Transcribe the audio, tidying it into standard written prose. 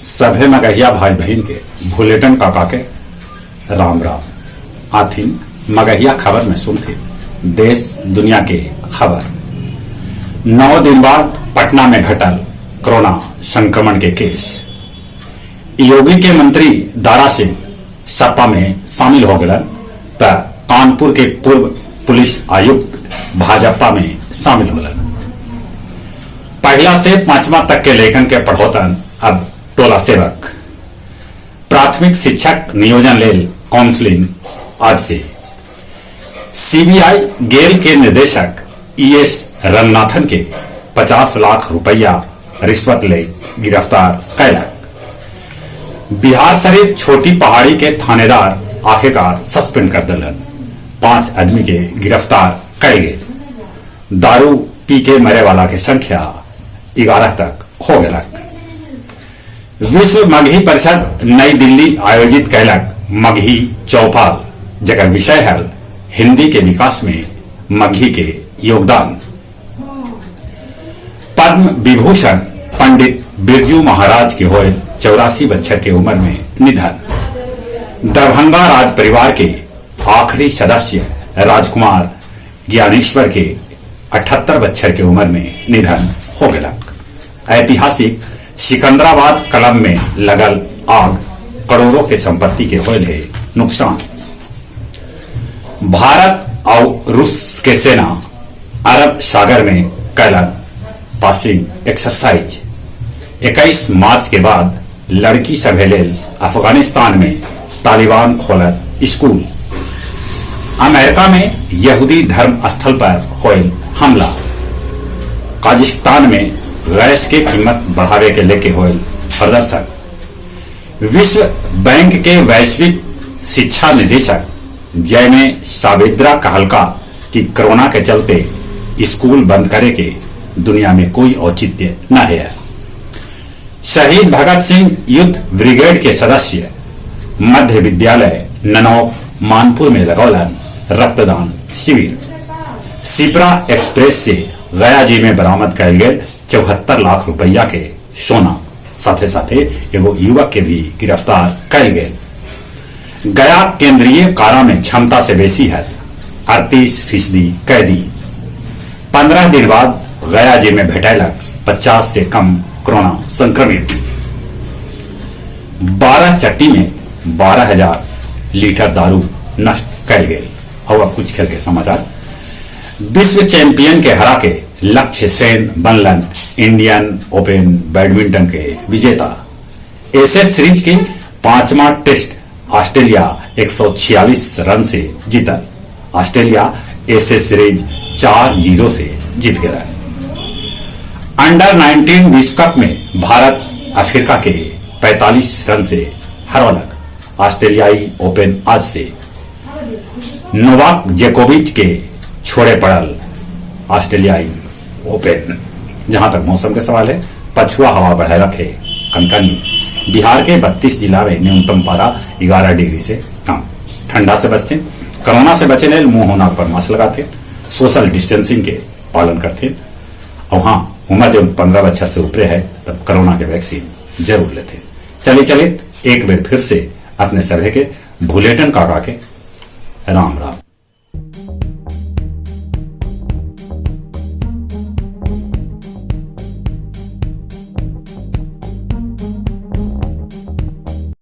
सभे मगहिया भाई बहिन के भुलेटन काका के राम राम। आथिन मगहिया खबर में सुनथिन देश दुनिया के खबर। 9 दिन बाद पटना में घटल कोरोना संक्रमण के केस। योगी के मंत्री दारा सिंह सपा में शामिल हो गलन त कानपुर के पूर्व पुलिस आयुक्त भाजपा में शामिल होलन। पहला से पांचवा तक के लेखन के पढ़ोतन अब टोला सेवक। प्राथमिक शिक्षक नियोजन लेल काउंसलिंग आज से। सीबीआई गेल के निदेशक ईएस रंगनाथन के 50 लाख रुपया रिश्वत ले गिरफ्तार कैलक। बिहार शरीफ छोटी पहाड़ी के थानेदार आखिरकार सस्पेंड कर दिलन। 5 आदमी के गिरफ्तार कैल गए। दारू पी के मरे वाला के संख्या 11 तक हो गलक। विश्व मगही परिषद नई दिल्ली आयोजित कैलक मगही चौपाल, जकर विषय है हिंदी के विकास में मगही के योगदान। पद्म विभूषण पंडित बिरजू महाराज के होए 84 बच्चर के उम्र में निधन। दरभंगा राज परिवार के आखिरी सदस्य राजकुमार ज्ञानेश्वर के 78 बच्चर के उम्र में निधन हो गया। ऐतिहासिक सिकंदराबाद कलम में लगल आग, करोड़ों के संपत्ति के होल है नुकसान। भारत और रूस के सेना अरब सागर में कैलन पासिंग एक्सरसाइज। 21 मार्च के बाद लड़की सभे लेल अफगानिस्तान में तालिबान खोलत स्कूल। अमेरिका में यहूदी धर्म स्थल पर होयल हमला। कजाकिस्तान में गैस के कीमत बढ़ावे के लेके होयल प्रदर्शन। विश्व बैंक के वैश्विक शिक्षा निदेशक जैमे सावेद्रा कहलका कि कोरोना के चलते स्कूल बंद करे के दुनिया में कोई औचित्य न है। शहीद भगत सिंह युद्ध ब्रिगेड के सदस्य मध्य विद्यालय ननौक मानपुर में लगौलन रक्तदान शिविर। सिपरा एक्सप्रेस से गया जी में बरामद कैल गेल 74 लाख रुपया के सोना, साथे साथे एगो युवक के भी गिरफ्तार कैल गेल। गया केंद्रीय कारा में क्षमता से बेसी है 38% कैदी। 15 दिन बाद गया जी में भेटैलक 50 से कम कोरोना संक्रमित। 12 चट्टी में 12,000 लीटर दारू नष्ट कैल गेल। और अब कुछ खेल के समाचार। विश्व चैंपियन के हरा के लक्ष्य सेन बनलन इंडियन ओपन बैडमिंटन के विजेता। एशेज सीरीज के 5वां टेस्ट ऑस्ट्रेलिया 146 रन से जीतल। ऑस्ट्रेलिया एशेज सीरीज 4-0 से जीत गया। अंडर 19 विश्व कप में भारत अफ्रीका के 45 रन से हरौलक। ऑस्ट्रेलियाई ओपन आज से। नोवाक जोकोविच के छोड़े पड़ल ऑस्ट्रेलियाई ओपन। जहां तक मौसम के सवाल है, पछुआ हवा बढ़ेलक है कनकनी। बिहार के 32 जिला में न्यूनतम पारा 11 डिग्री से कम। ठंडा से बचते, कोरोना से बचे लेल मुंह नाक पर मास्क लगाते, सोशल डिस्टेंसिंग के पालन करते और हाँ, उम्र जब 15 बच्चा से ऊपर है तब कोरोना के वैक्सीन जरूर लेते। चले चले एक बार फिर से अपने सभे के भुलेटन काका के राम राम।